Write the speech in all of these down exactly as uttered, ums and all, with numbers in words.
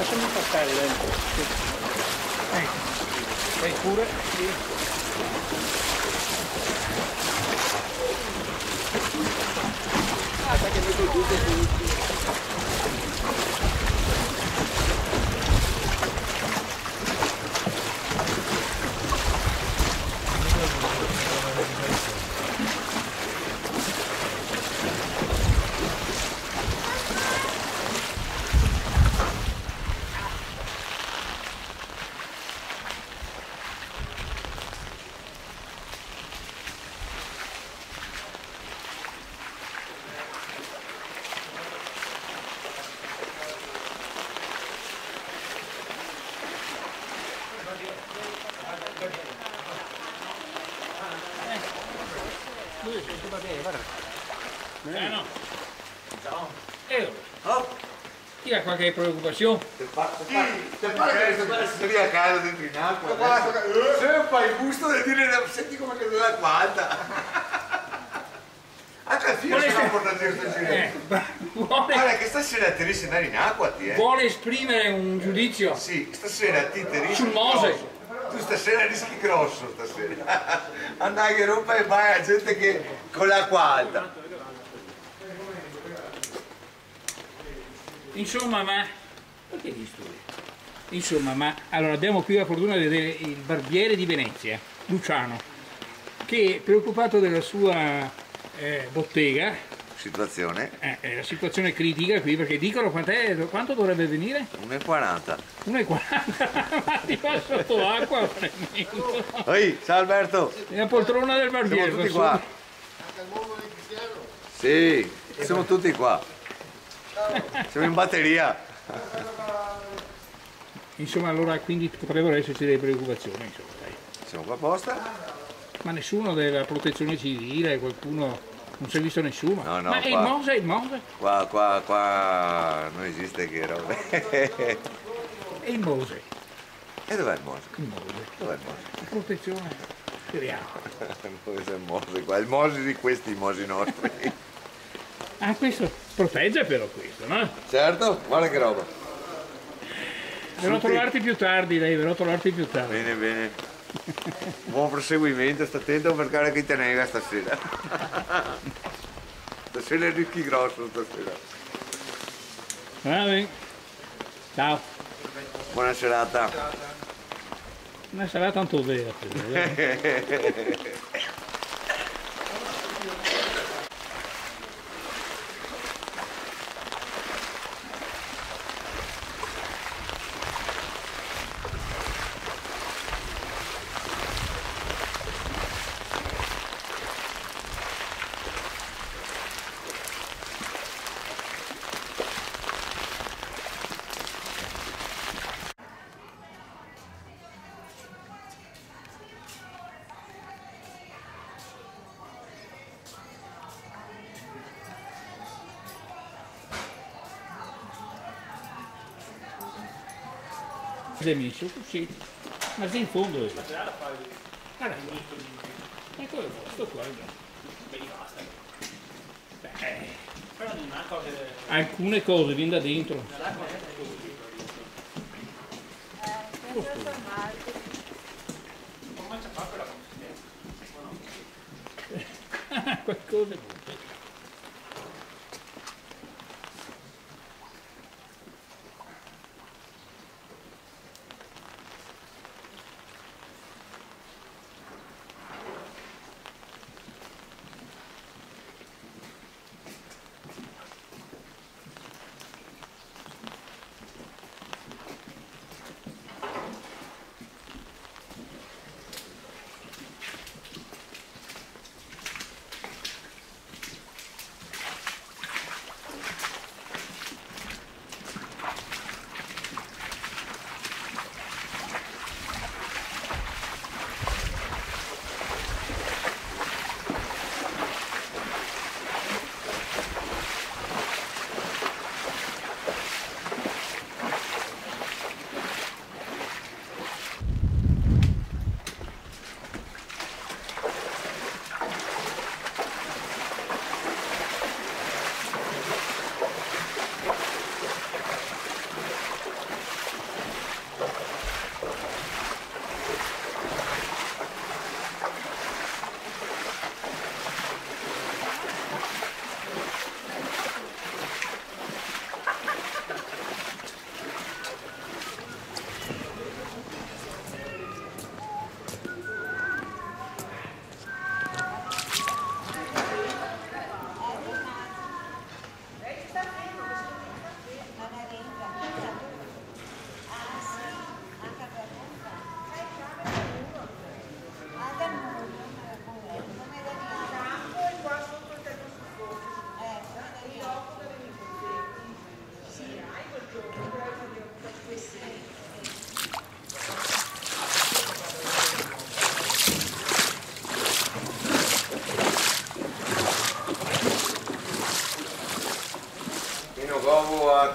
Lasciami passare dentro. Sì. Ecco. Vai pure. Sì. Guarda che vedo tutti. Eh, no. Eh, oh. Ti ga qualche preocupasion? Te pa-, te pa-, te pare che sta qua se sia caio dentro in acua, eh? Te pare che, eh? Se fa el gusto de dire, "Senti come che l'acua alta." Anca el filo se ga portà via stasera. Eh, vuole... Guarda che stasera te riesci a andare in acua, ti, eh. Vuole esprimere un giudizio? Sì, stasera ti te rischi grosso. Sul Mose. Tu stasera rischi grosso stasera. Andare che rompa e vai a gente che con l'acqua alta. Insomma, ma perché distruggi? Insomma, ma allora abbiamo qui la fortuna di vedere il barbiere di Venezia, Luciano, che è preoccupato della sua, eh, bottega. Situazione. Eh, eh, la situazione critica qui, perché dicono quant'è, quanto dovrebbe venire? Uno e quaranta. Uno e quaranta? Ma ti va sotto acqua, tremendo. Oi, ciao Alberto. È la poltrona del barbiere. Siamo tutti qua. Sì, siamo tutti qua. Siamo in batteria. Insomma, allora, quindi potrebbero esserci delle preoccupazioni, insomma, dai. Siamo qua apposta. Ma nessuno della protezione civile, qualcuno, non si è visto nessuno? No, no, qua. Ma il Mose, il Mose? Qua, qua, qua non esiste che robe. E il Mose? E dov'è il Mose? Il Mose. Dov'è il Mose? La protezione civile. Dove c'è il Mose qua? Il Mose di questi, i Mosi nostri. Ah, questo protegge però questo, no? Certo, guarda che roba. Verrò a trovarti più tardi, dai, verrò a trovarti più tardi. Bene, bene. Buon proseguimento, sta atento perché ora che te nega stasera. Stasera rischi grosso, stasera. Va ben. Ciao. Buona serata. Una serata tanto vera, però, eh. Cos'è messo? Così. Ma sì, in fondo è. Guarda. Ecco, sto qua, guarda. Beh, alcune cose vien da dentro. Qualcosa.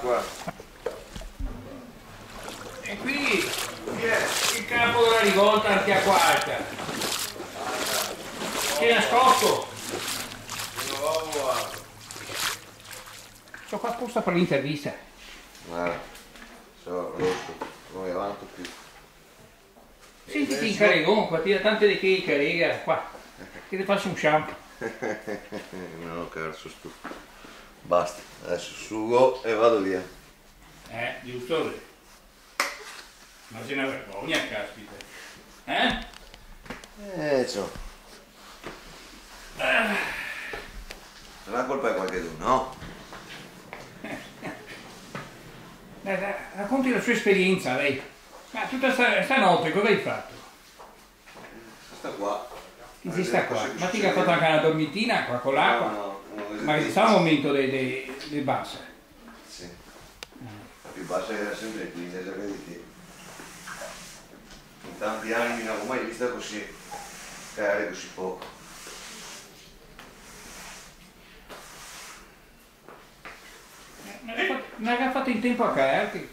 Qua. E qui il capo della rivolta anche a quarta. Che è nascosto. So qua apposta per l'intervista. Guarda, so roso, non mi avanto più. Senti, ti incarigo, qua, tira tante de che incariga, qua. Che te faso un shampoo. No, caro, so stufo. Basta, adeso sugo e vado via. Eh, giusto? Ma xe na vergogna, caspita. Eh? Eh, ciò. Sarà colpa de qualchedun, no? Dai, dai, raconti la sua esperienza, lei. Ma tuta sta, sta note cosa hai fato? Sta qua. Chi xe sta qua? Ma ti che hai fato anca na dormitina qua con l'acqua? No, no, no, no. Ma che xe sta un momento de, de, de basa? Sì. La più basa era sempre quindici, vedi ti. In tanti anni non l'avevo mai vista così, cagare così poco. Eh, ma l'ha fat-, ma l'ha fato in tempo a cagar, che,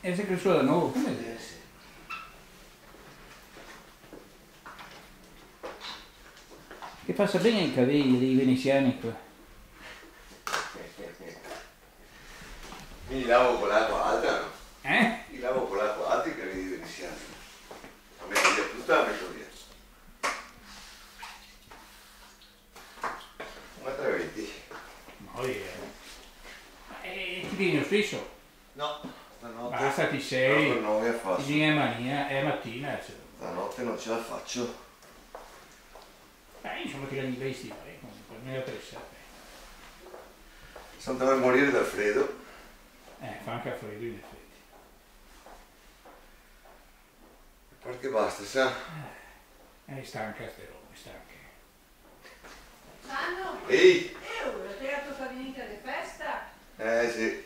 e xe cresciuta de novo, come? Eh, sì. Che pasa ben i cavei dei venesiani qua. Mi li lavo con l'acqua alta, no? Eh? Mi li lavo con l'acqua alta i cavei dei venesiani. La meto via tuta, la meto via. Un'altra venti. Ma oi, eh. Ma, eh, ti vien lo steso? No, stanote. Basta, ti seri. Proprio no mi la faso. Ti vien mania, è matina, cioè. Stanote non ce la faccio. Eh, insoma, ti gagni bei stivali, comunque, almeno tre sere. Sento per morire dal fredo. Eh, fa anca fredo, in effetti. Parché basta, sa? Eh, è stanca ste robe, stanche. Gianno? Ehi! Eh, oh, la te ga tolto la domenica de festa? Eh, sì.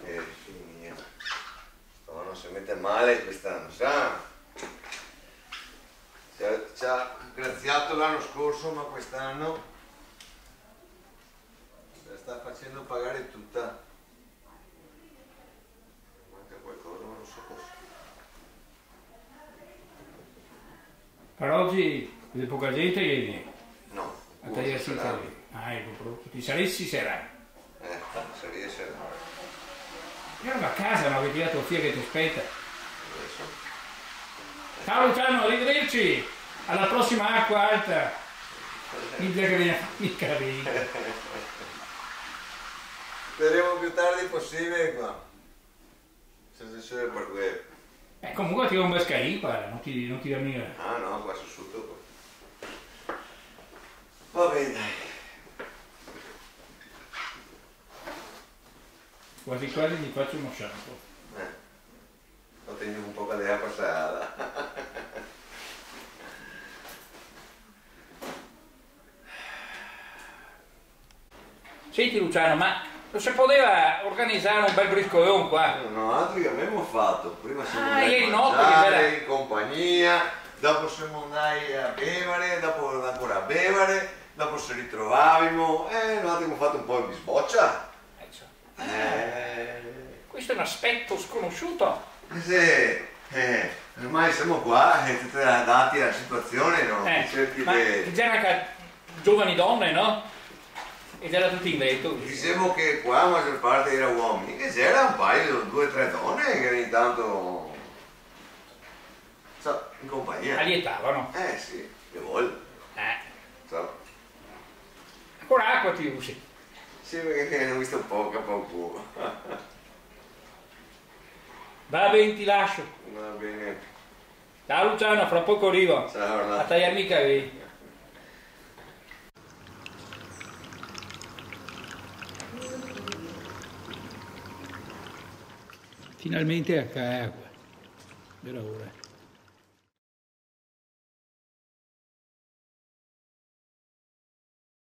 Eh, sì, mia. No, no se mete male quest'ano, sa? Ci ha, ci ha graziato l'anno scorso, ma quest'anno la sta facendo pagare tutta. Manca qualcosa, ma non so cosa. Però oggi vede poca gente che viene. No, a tagliarsi i capelli. Ah, ecco, proprio. Ti saresti sera. Eh, sarei sera. Io ero a casa, ma vedi la tua figlia che ti aspetta. Adesso. Ciao Luciano, arrivederci! Alla prossima acqua alta! Mi dice che viene a farmi i capelli. Speriamo più tardi possibile qua. Se, se, se, per que-, eh, comunque ti ho un bel scalino, guarda, non ti, non ti dà mica. Ah, no, qua su sotto, qua. Va bene, dai. Quasi quasi gli faccio uno shampoo. Eh. Lo tengo un poco de acqua salada. Senti, Luciano, ma non se poteva organizzare un bel briscolon qua? No, altro che abbiamo fatto. Prima siamo andati a mangiare in compagnia, dopo siamo andati a bevere, dopo ancora a bevere, dopo se ritrovavimo, e noi abbiamo fatto un po' di bisboccia. Eh, ciò. Eh. Questo è un aspetto sconosciuto. Eh, sì, eh, ormai siamo qua, eh, tutti adatti alla situazione, no? Eh, cerchi ma de- c'era anche giovani donne, no? Ed era tutto in letto. Diciamo che qua la maggior parte era uomini, che c'era un paio, due o tre donne che ogni tanto, sa, in compagnia. Allietavano. Eh, sì, che vuoi. Eh. Sa. Ancora acqua ti usi? Sì, perché ne ho visto poca, poco. Va ben, ti lascio. Va bene. Ciao Luciano, fra poco arrivo. Ciao, Renato. A tagliarmi i capelli. Finalmente a casa. Bela ora.